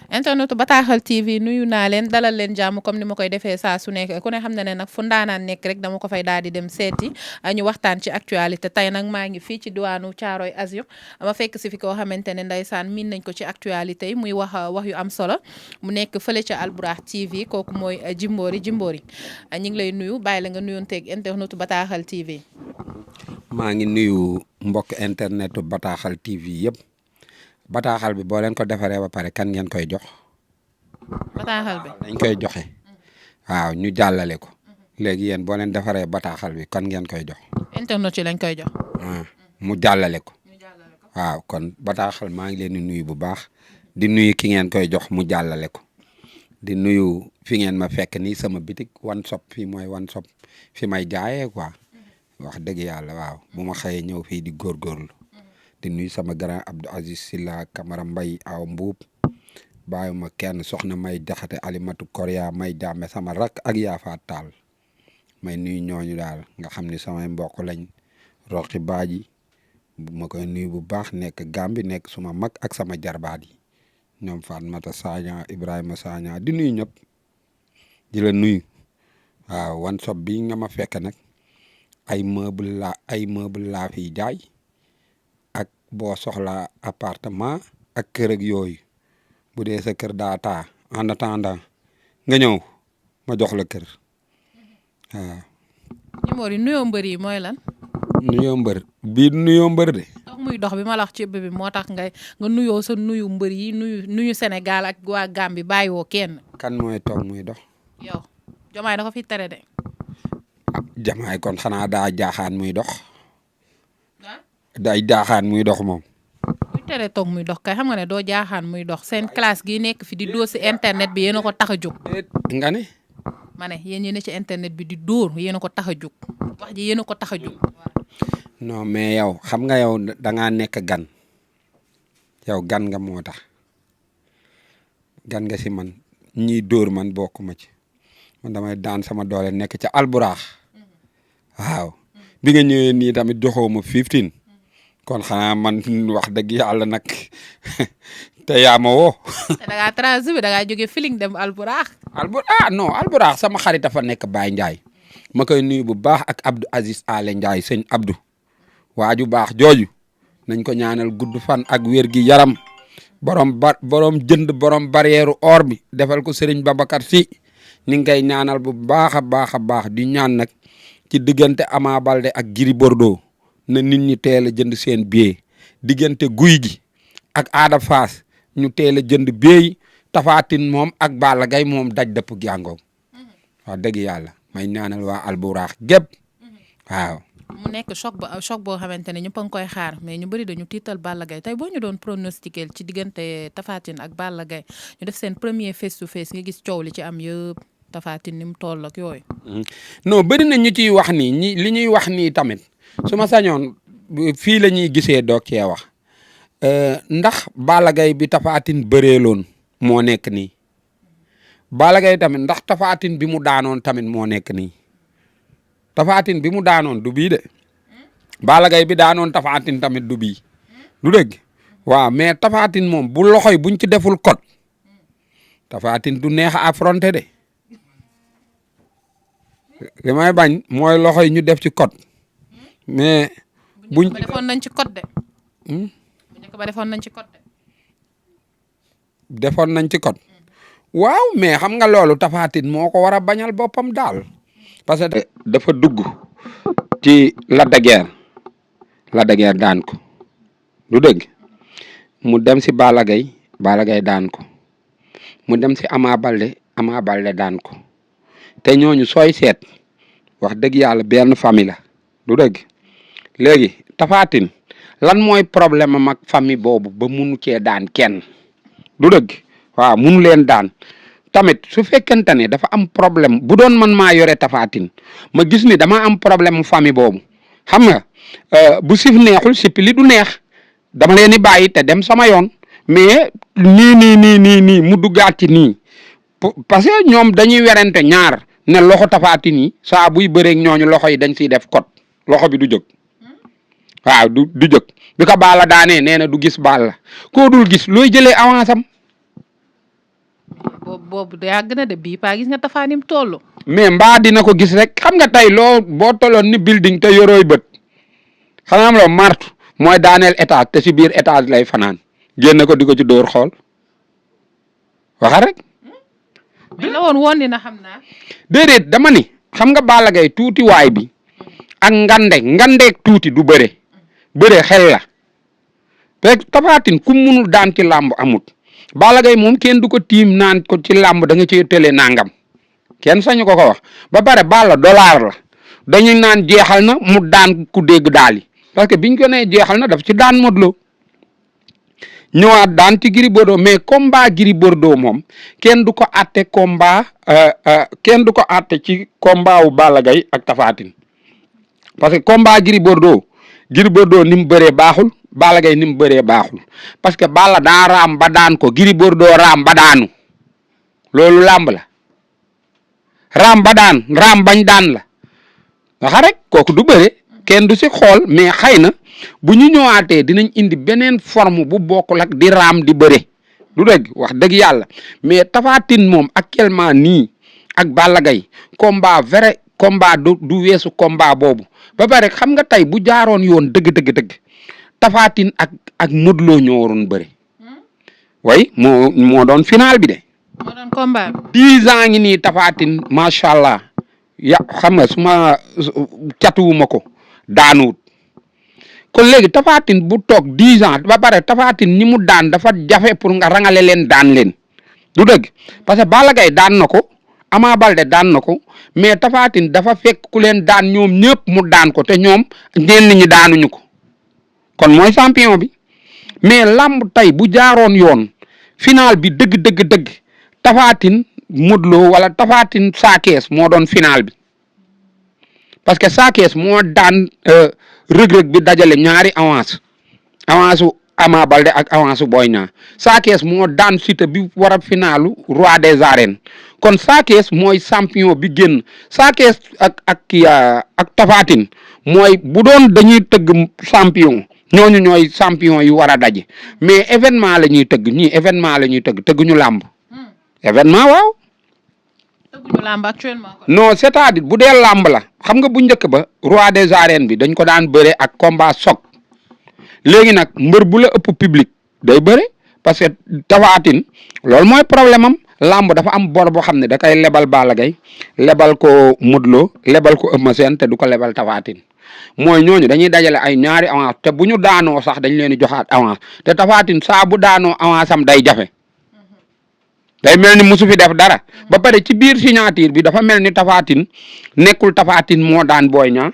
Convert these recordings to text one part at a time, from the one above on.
internetu Bataaxal TV nuyu naa leen dalal leen jàmm comme ni ma koy defee saa su nekk ku ne xam na ne nag fu ndaanaan nekk rek dama ko fay daal di dem seeti ñu waxtaan ci actualité tey nag maa ngi fii ci diwaanu Thiaroye Azur ma fekk si fi koo xamante ne ndeysaan miin nañ ko ci actualité yi muy wax yu am solo mu nekk fële ca Albourakh TV kooku mooy Djimbory ñu ngi lay nuyu bàyyi la nga nuyoonteeg internetu Bataaxal TV. maa ngi nuyu mbokk internetu Bataaxal TV yëpp. bataaxal bi boo leen ko defaree ba pare kan ngeen koy jox. bataaxal bi dañ koy joxe. waaw ñu jàllale ko. léegi yéen boo leen defaree bataaxal bi kan ngeen koy jox. internet yi lañ koy jox. mu jàllale ko. waaw kon bataaxal maa ngi leen di nuyu bu baax. di nuyu ki ngeen koy jox mu jàllale ko. di nuyu fi ngeen ma fekk nii sama bitik One Shop fii mooy One Shop fi may jaayee quoi. wax dëgg yàlla waaw bu ma xëyee ñëw fii di góorgóorlu. di nuyu sama grand Abdou Aziz Silla Camara Mbay aw mbuub bàyyi ma kenn soxna may jaxate alimatu korea may jàmme sama rak ak yaafaat taal may nuyu ñooñu daal nga xam ni samay mbokk lañ roqi baaji ma koy nuyu bu baax nekk Gambi nekk suma mag ak sama jarbaat yi ñoom Fatmata Sagna Ibrahima Sagna di nuyu ñëpp di la nuyu waaw One Shop bi nga ma fekk nag ay meuble laa fiy jaay boo soxla appartement ak kër ak yooyu bu dee sa kër daa taa en attendant nga ñëw ma jox la kër waaw. Djimbory nuyoo mbër yi mooy lan. nuyoo mbër bii nuyoo mbër de. dox muy dox bi ma la wax ci bi moo tax nga nuyoo sa nuyu mbër yi nuyu Sénégal ak waa Gambie bàyyiwoo kenn. kan mooy toog muy dox. yow Jomaay da ko fi tere de. Jamaay kon xanaa daa jaaxaan muy dox. day jaaxaan muy dox moom. muy tere toog muy dox kay xam nga ne doo jaaxaan muy dox seen classe gi nekk fi di dóor si internet bi yéen a ko tax a jóg. nga ne. ma ne yéen ñi ne ci internet bi di dóor yéen a ko tax a jóg wax ji yéen a ko tax a jóg. non mais yow xam nga yow da ngaa nekk gan yow gan nga moo tax gan nga si man ñiy dóor man bokk ma ci man damay daan sama doole nekk ca Albourakh waaw bi nga ñëwee nii tamit joxoo ma 15. kon xanaa man wax dëgg yàlla nag te yaa ma woo. te da ngaa transhumé da ngaa jógee feeling dem Albourakh. non Albourakh sama xarit dafa nekk Baye Ndiaye ma koy nuyu bu baax ak Abdou Aziz Ale Ndiaye sëñ Abdou waaju baax jooju nañ ko ñaanal gudd fan ak wér gi yaram borom jënd borom barrière or bi defal ko Serigne Babacar Sy ñu ngi koy ñaanal bu baax a baax a baax di ñaan nag ci diggante Ama Baldé ak Gris Bordeaux. na nit ñi teel a jënd seen billet diggante guy gi ak Ada Fass ñu teel a jënd billet Tapha Tine moom ak Balla Gaye moom daj dëpp jàngoo wax dëgg yàlla may ñaanal waa Albourakh gépp waaw. mu nekk choc boo xamante ne ñëpp a ngi koy xaar mais ñu bëri dañu tiital Balla Gaye tey boo ñu doon pronostiquer ci diggante Tapha Tine ak Balla Gaye ñu def seen premier face to face nga gis coow li ci am yëpp Tapha Tine ni mu toll ak yooyu. non bëri na ñu ciy wax nii li ñuy wax nii tamit. su ma sañoon fii la ñuy gisee doog cee wax ndax Balla Gaye bi Tapha Tine bëreeloon moo nekk nii Balla Gaye tamit ndax Tapha Tine bi mu daanoon tamit moo nekk nii Tapha Tine bi mu daanoon du bii de Balla Gaye bi daanoon Tapha Tine tamit du bii du dëgg waaw mais Tapha Tine moom bu loxoy buñ ci deful code Tapha Tine du neex a affronter de li may bañ mooy loxoy ñu def ci code. mais buñ defoon nañ ci code de. bu ba defoon nañ ci code de. defoon nañ ci code. waaw mais xam nga loolu Tapha Tine moo ko war a bañal boppam daal. parce que dafa dugg ci Lac de Guiers daan ko du dëgg mu dem si Balla Gaye daan ko mu dem si Ama Baldé daan ko te ñooñu sooy seet wax dëgg yàlla benn famille la du dëgg. léegi Tapha Tine lan mooy problème am ak famille boobu ba munu cee daan kenn du dëgg waaw munu leen daan tamit su fekkente ne dafa am problème bu doon man maa yore Tapha Tine ma gis ni dama am problème mu famille boobu xam nga bu sif neexul sipi li du neex dama leen di bàyyi te dem sama yoon mais nii mu duggaat ci nii parce que ñoom dañuy werante ñaar ne loxo Tapha Tine yi saa buy bëreeg ñooñu loxo yi dañ siy def code loxo bi du jóg. waaw du jóg bi ko Balla daanee nee na du gis Balla koo dul gis looy jëlee avance am boobu de yàgg na de bii paa gis nga tafaanim toll. mais mbaa dina ko gis rek xam nga tey boo tolloon ni building te yorooy bët xanaa am loo martu mooy daaneel étage te si biir étage lay fanaan génn ko di ko ci dóor xool waxa rek. bi la woon dina xam naa. déedéet dama ni xam nga Balla Gaye tuuti waay bi ak ngandeek tuuti du bëre xel la fekk Tapha Tine ku munul daan ci làmb amut Balla Gaye moom kenn du ko tiim naan ko ci làmb da nga cee tële nangam kenn sañu ko wax ba pare Balla dollar la dañu naan jeexal na mu daan ku dégg daal yi parce que biñ ko nee jeexal na daf ci daan Modou Lo ñëwaat daan ci Gris Bordeaux mais combat Gris Bordeaux moom kenn du ko àtte ci combat wu Balla Gaye ak Tapha Tine parce que combat Gris Bordeaux ni mu bëree baaxul Balla Gaye ni mu bëree baaxul parce que Balla daa raam ba daan ko Gris Bordeaux raam ba daanu loolu làmb la raam bañ daan la waxa rek kooku du bëre kenn du si xool mais xëy na bu ñu ñëwaatee dinañ indi beneen forme bu bokkul ak di raam di bëre du dëgg wax dëgg yàlla mais Tapha Tine moom actuellement nii ak Balla Gaye combat du weesu combat boobu ba pare xam nga tey bu jaaroon yoon dëgg Tapha Tine ak Modou Lo ñoo waroon bëre way moo doon final bi de. moo doon combat bi. 10 ans ngi nii Tapha Tine macha allah xam nga suma catuwuma ko daanuwut kon léegi Tapha Tine bu toog 10 ans ba pare Tapha Tine ni mu daan dafa jafe pour nga rangale leen daan leen du dëgg parce que Balla Gaye daan na ko Ama Baldé daan na ko mais Tapha Tine dafa fekk ku leen daan ñoom ñëpp mu daan ko te ñoom ñenn ñi daanuñu ko kon mooy champion bi mais làmb tey bu jaaroon yoon final bi dëgg Tapha Tine Modou Lo wala Tapha Tine Sa Thiès moo doon final bi parce que Sa Thiès moo daan rëg-rëg bi dajale ñaari avance u Ama Baldé ak avance u Boy Niang Sa Thiès moo daan Siteu bi war a finalu roi des arènes kon Sa Thiès mooy champion bi génn Sa Thiès ak Tapha Tine mooy bu doon dañuy tëgg champion ñooñu ñooy champion yi war a daje mais événement la ñuy tëgg ñii événement la ñuy tëgguñu làmb événement waaw. tëgguñu làmb actuellement. non c'est-à-dire bu dee làmb la xam nga bu njëkk ba roi des arènes bi dañ ko daan bëre ak combat soog léegi nag mbër bu la ëpp public day bëre parce que Tapha Tine loolu mooy problème am làmb dafa am bor boo xam ne da koy lebal Balla Gaye lebal ko Modou Lo lebal ko Eumeu Sène te du ko lebal Tapha Tine mooy ñooñu dañuy dajale ay ñaari avance te bu ñu daanoo sax dañ leen di joxaat avance te Tapha Tine saa bu daanoo avance am day jafe day mel ni musu fi def dara ba pare ci biir signature bi dafa mel ni Tapha Tine nekkul Tapha Tine moo daan Boy Niang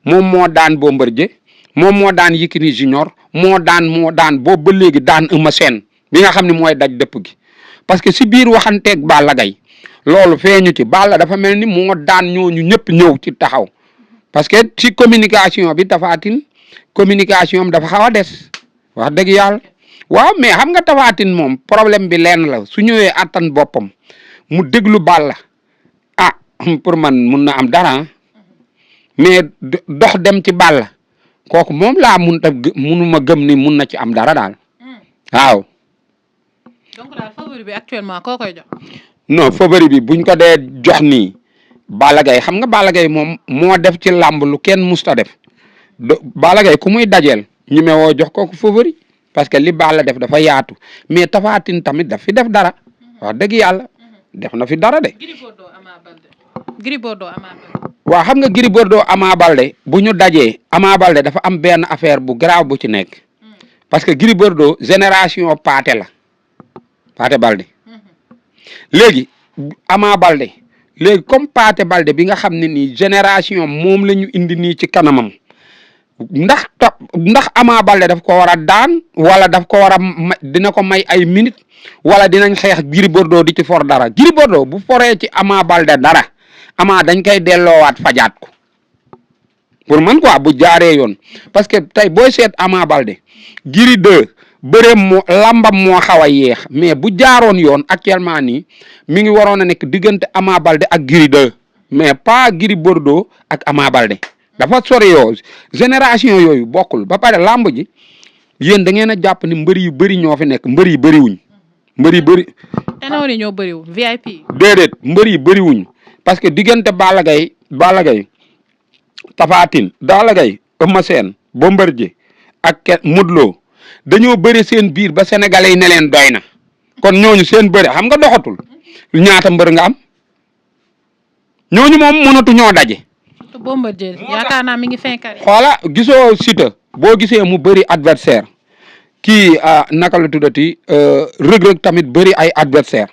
moom moo daan Bombardier moom moo daan Yékini Junior moo daan boobu ba léegi daan Eumeu Sène bi nga xam ne mooy daj dëpp gi parce que si biir waxanteeg Balla Gaye loolu feeñu ci Balla dafa mel ni moo daan ñooñu ñëpp ñëw ci taxaw parce que ci communication bi Tapha Tine communication am dafa xaw a des wax dëgg yàlla waaw mais xam nga Tapha Tine moom problème bi lenn la su ñëwee attan boppam mu déglu Balla pour man mun na am dara mais dox dem ci Balla kooku moom laa munuma gëm ni mun na ci am dara daal waaw. donc daal favori bi actuellement koo koy jox. non favori bi buñ ko dee jox nii Balla Gaye xam nga Balla Gaye moom moo def ci làmb lu kenn musta def Balla Gaye ku muy dajeel ñu woo jox kooku favori parce que li Balla def dafa yaatu mais Tapha Tine tamit daf fi def dara wax dëgg yàlla def na fi dara de. Gris Bordeaux Ama Baldé. waaw xam nga Gris Bordeaux Ama Baldé bu ñu dajee Ama Baldé dafa am benn affaire bu grave bu ci nekk parce que Gris Bordeaux génération Pathé la Pathé Baldé léegi Ama Baldé léegi comme Pathé Baldé bi nga xam ne nii génération moom la ñu indi nii ci kanamam ndax Ama Baldé daf ko war a daan wala daf ko war a dina ko may ay minutes wala dinañ xeex Gris Bordeaux di ci for dara Gris Bordeaux bu foree ci Ama Baldé dara Ama dañ koy delloowaat fajaat ko pour man quoi bu jaaree yoon parce que tey booy seet Ama Baldé Gris 2 bëreem moo lambam moo xaw a yeex mais bu jaaroon yoon actuellement nii mi ngi waroon a nekk diggante Ama Baldé ak Gris 2 mais pas Gris Bordeaux ak Ama Baldé dafa sori yoo génération yooyu bokkul ba pare lamb ji yéen da ngeen a jàpp ni mbër yu bëri ñoo fi nekk mbër yi bëriwuñ mbër yi bëri ténor yi ñoo bëriwul VIP. déedéet mbër yi bëriwuñu parce que diggante Balla Gaye Tapha Tine Balla Gaye Eumeu Sène Bombardier ak Modou Lo dañoo bëri seen biir ba sénégalais yi ne leen doy na kon ñooñu seen bëri xam nga doxatul ñaata mbër nga am ñooñu moom mënatu ñoo daje. Bombardier yaakaar naa mi ngi fenkari. xoola gisoo Siteu boo gisee mu bëri adversaire kii naka la tuddati Reug tamit bëri ay adversaire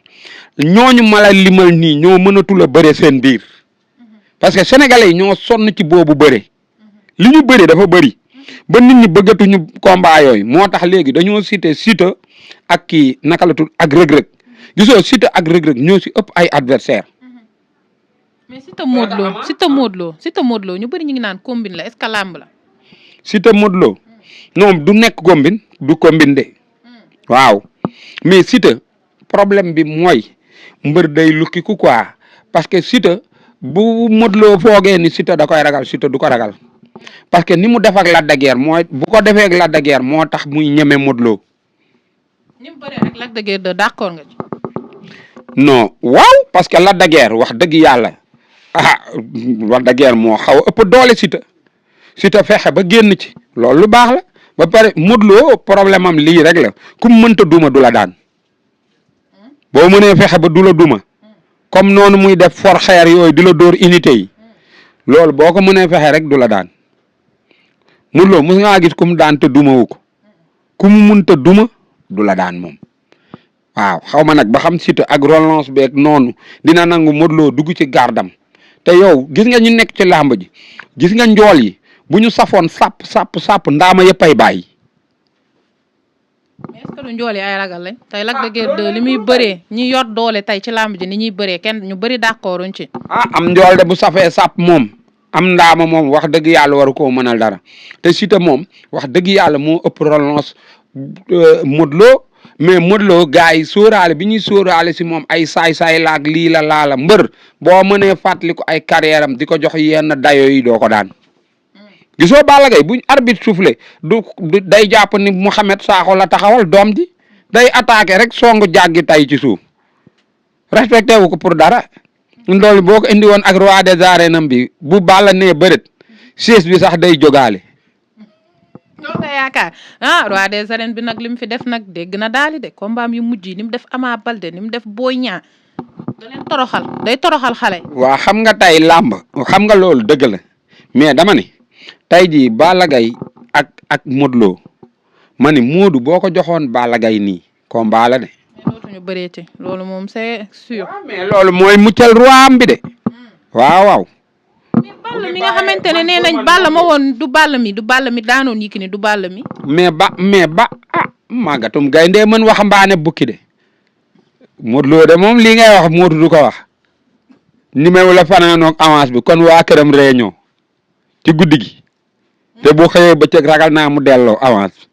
ñooñu mala limal nii ñoo mënatul a bëre seen biir parce que sénégalais yi ñoo sonn ci boobu bëre li ñu bëri dafa bëri ba nit ñi bëggatuñu combat yooyu moo tax léegi dañoo cité Siteu ak kii naka la tudd ak Reug gisoo Siteu ak Reug ñoo si ëpp ay adversaire mais Siteu Modou Lo ñu bëri ñu ngi naan combine la est-ce que lamb la. Siteu Modou Lo non du nekk combine du combine de waaw mais Siteu problème bi mooy mbër day lukki ku quoi parce que Siteu bu Modou Lo foogee ni Siteu da koy ragal Siteu du ko ragal parce que ni mu def ak Lac de Guiers mooy bu ko defee ak Lac de Guiers moo tax muy ñeme Modou Lo. ni mu bëree ak Lac de Guiers d'accord nga ci. non waaw parce que Lac de Guiers wax dëgg yàlla Lac de Guiers moo xaw a ëpp doole Siteu fexe ba génn ci loolu lu baax la ba pare Modou Lo problème am lii rek la ku mu mënta duma du la daan boo mënee fexe ba du la duma comme noonu muy def for xeer yooyu di la dóor unité yi loolu boo ko mënee fexe rek du la daan Modou Lo mos ngaa gis ku mu daan te dumawu ko ku mu mënta duma du la daan moom waaw xaw ma nag ba xam Siteu ak relance beeg noonu dina nangu Modou Lo dugg ci gardam te yow gis nga ñu nekk ci làmb ji gis nga njool yi bu ñu safoon sàpp ndaama yëpp ay bàyyi. mais est-ce que du njool yi ay ragal lañ tey Lac de Guiers 2 li muy bëree ñi yor doole tey ci làmb ji ni ñuy bëree kenn ñu bëri d'accorduñ ci. am njool de bu safee sàpp moom am ndaama moom wax dëgg yàlla waru koo mënal dara te Siteu moom wax dëgg yàlla moo ëpp relance Modou Lo mais Modou Lo gars yi sóoraale bi ñuy sóoraale si moom ay saay-saay laag lii la laala mbër boo mënee fàttali ko ay carrière am di ko jox yenn dayo yi doo ko daan gisoo Balla Gaye buñ arbitre soufflé du day jàpp ni Mouhamed Sakho la taxawal doom ji day attaqué rek songu jàggi tay ci suuf respecté wu ko pour dara loolu boo ko indi woon ak roi des arènes bi bu Balla nee bërët siis bi sax day jógaale. loolu nga yaakaar roi des arènes bi nag li mu fi def nag dégg na daali de combat yu mujj yi ni mu def Ama Baldé ni mu def Boy Niang da leen toroxal day toroxal xale. waa xam nga tey làmb xam nga loolu dëgg la mais dama ni tey jii Balla Gaye ak Modou Lo ma ni Modou boo ko joxoon Balla Gaye nii combat la de. mais dootuñu bëreeti loolu moom c'est sûr. mais loolu mooy muccal roi am bi de. waaw. mais Balla mi nga xamante ne nee nañ Balla ma woon du Balla mi daanoon Yékini du Balla mi. mais ba màggatum gaynde mën waxambaane bukki de Modou Lo de moom lii ngay wax Modou du ko wax ni mewu la fanaanoog avance bi kon waa këram réunion ci guddi gi te bu xëyee bëccëg ragal naa mu delloo avance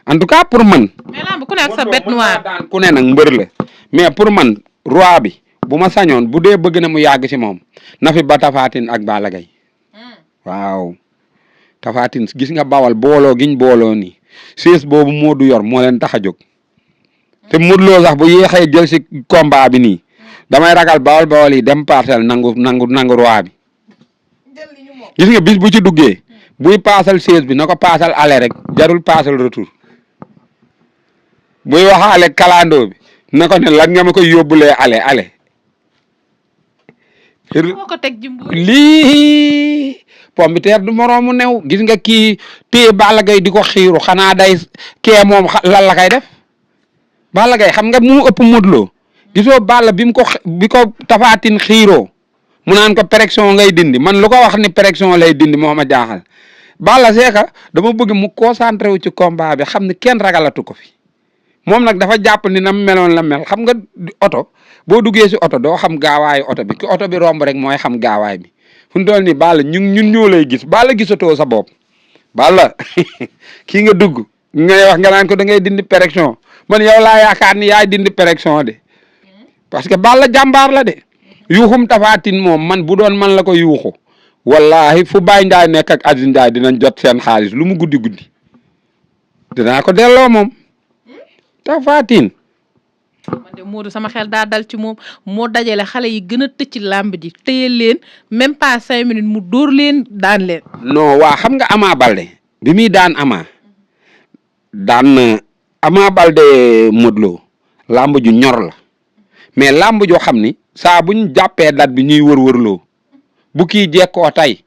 en tout cas pour man. mais lamb ku ne ak sa bête noire daan ku ne nag mbër la mais pour man roi bi bu ma sañoon bu dee bëgg na mu yàgg si moom na fi ba Tapha Tine ak Balla Gaye waaw Tapha Tine gis nga bawal booloo giñ booloo nii siis boobu Modou yor moo leen tax a jóg te Modou Lo sax bu yéexee jël si combat bi nii damay ragal bawal yi dem parcelle nangu roi bi gis nga bis bu ci duggee buy paasal siis bi na ko paasal aller rek jarul paasal retour buy waxaale kalandoo bi na ko ne lan nga ma koy yóbbulee ale lii pompiteer du moroomu new gis nga kii téye Balla Gaye di ko xiiru xanaa day kee moom lan la kay def Balla Gaye xam nga mu ëpp Modou Lo gisoo Balla bi ko Tapha Tine xiiroo mu naan ko pression ngay dindi man lu ko wax ni pression lay dindi moo ma jaaxal Balla seeka dama bëgg mu concentré wu ci combat bi xam ne kenn ragalatu ko fi moom nag dafa jàpp ni na meloon la mel xam nga oto boo duggee si oto doo xam gaawaayu oto bi ki oto bi romb rek mooy xam gaawaay bi fu mu toll nii Balla ñun ñoo lay gis Balla gisatoo sa bopp Balla kii nga dugg ngay wax nga naan ko da ngay dindi pression man yow laa yaakaar ni yaay dindi pression de parce que Balla jàmbaar la de yuuxum Tapha Tine moom man bu doon man la ko yuuxu wallahi fu Baye Ndiaye nekk ak Aziz Ndiaye dinañ jot seen xaalis lu mu guddi dinaa ko delloo moom Tapha Tine man de Modou sama xel daa dal ci moom moo dajale xale yi gën a tëj ci làmb ji téye leen même pas 5 minutes mu dóor leen daan leen. non waa xam nga Ama Balde bi muy daan Ama Balde Modou Lo làmb ju ñor la mais làmb joo xam ni saa buñ jàppee date bi ñuy wër-wërloo bu kii jekkoo tey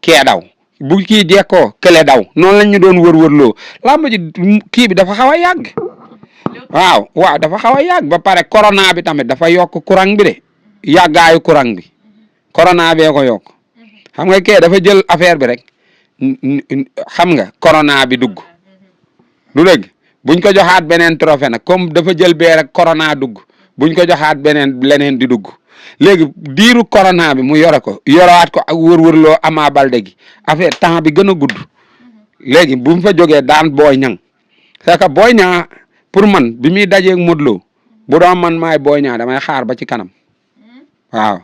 kee daw bu kii jekkoo kële daw noonu lañ ñu doon wër-wërloo làmb ji kii bi dafa xaw a yàgg. waaw dafa xaw a yàgg ba pare corona bi tamit dafa yokk courant bi de yàggaayu courant bi corona bee ko yokk xam nga kee dafa jël affaire bi rek xam nga corona bi dugg du dëgg buñ ko joxaat beneen trophée nag comme dafa jël bee rek corona dugg buñ ko joxaat beneen leneen di dugg léegi diiru corona bi mu yore ko yoraat ko ak wër-wërloo Ama Balde gi affaire temps bi gën a gudd léegi bu mu fa jógee daan Boy Niang c'est que Boy Niang pour man bi muy dajeeg Modou Lo bu doon man maay Boy Niang damay xaar ba ci kanam waaw.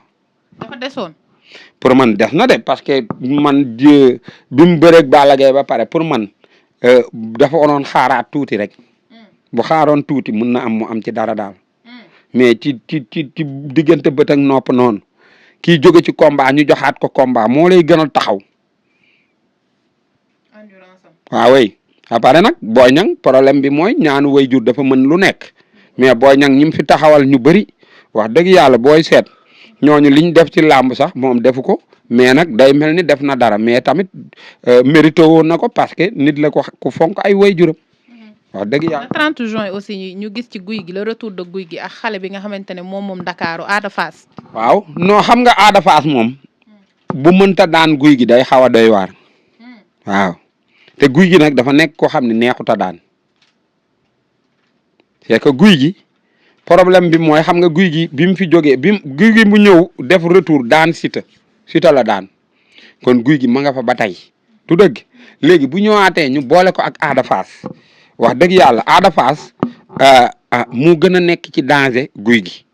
dafa desoon. pour man des na de parce que man bi mu bëreeg Balla Gaye ba pare pour man dafa waroon xaaraat tuuti rek bu xaaroon tuuti mun na am mu am ci dara daal mais ci diggante bët ak nopp noonu kii jóge ci combat ñu joxaat ko combat moo lay gënal taxaw. waaw oui après nag Boy Niang problème bi mooy ñaanu waajur dafa mën lu nekk mais Boy Niang ñi mu fi taxawal ñu bëri wax dëgg yàlla booy seet ñooñu liñ def ci làmb sax moom defu ko mais nag day mel ni def na dara mais tamit mérité woon na ko parce que nit la ko ku fonk ay waajuram wax dëgg yàlla. le 30 juin aussi ñu gis ci guy gi le retour de guy gi ak xale bi nga xamante ne moom Ndakaaru Ada Fass. waaw non xam nga Ada Fass moom bu mënta daan guy gi day xaw a doy waar waaw. te guy gi nag dafa nekk koo xam ne neexut a daan c'est que guy gi problème bi mooy xam nga guy gi bi mu fi jógee guy gi mu ñëw def retour daan Siteu la daan kon guy gi ma nga fa ba tey du dëgg léegi bu ñëwaatee ñu boole ko ak Ada Fass wax dëgg yàlla Ada Fass mu gën a nekk ci danger guy gi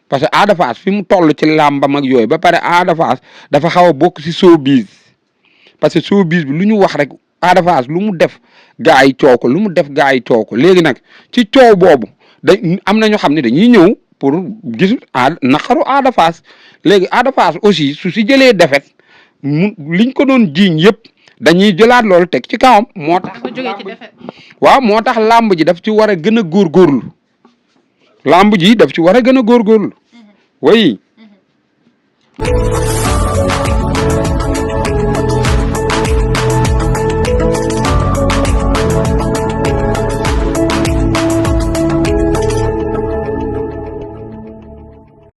parce que Ada Fass fi mu toll ci làmbam ak yooyu ba pare Ada Fass dafa xaw a bokk si showbiz parce que showbiz bi lu ñu wax rek. Ada Fass lu mu def gaa yi coow ko lu mu def gaa yi coow ko léegi nag ci coow boobu am na ñoo xam ne dañuy ñëw pour gis naqaru Ada Fass léegi Ada Fass aussi su si jëlee defet liñ ko doon jiiñ yëpp dañuy jëlaat loolu teg ci kawam moo tax. waaw moo tax làmb ji daf ci war a gën a góorgóorlu làmb ji daf ci war a gën a góorgóorlu oui